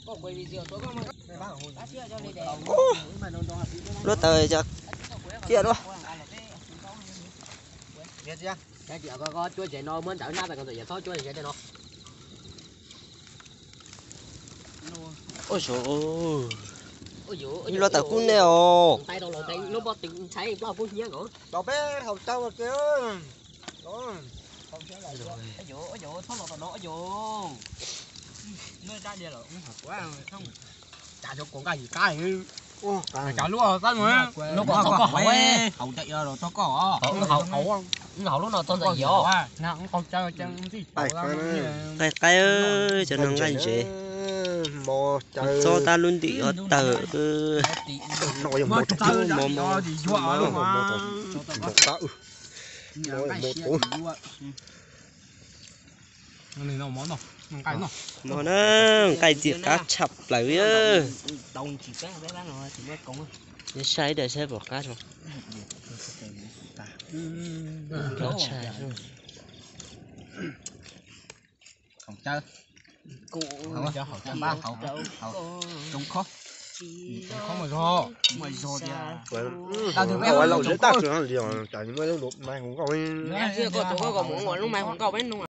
Lub taws kiag dua. Ua lub taws kub nej os. Lub no txog ntawm yos. Qaij qaib, cov no nqaij ntsev. Txob tab lub ntim ob tawg. Mov na, nqaij ntxim qab tshaj plaws. Saib ib daim saib pom qab tso. Lub mais hauv nkauj peb nug.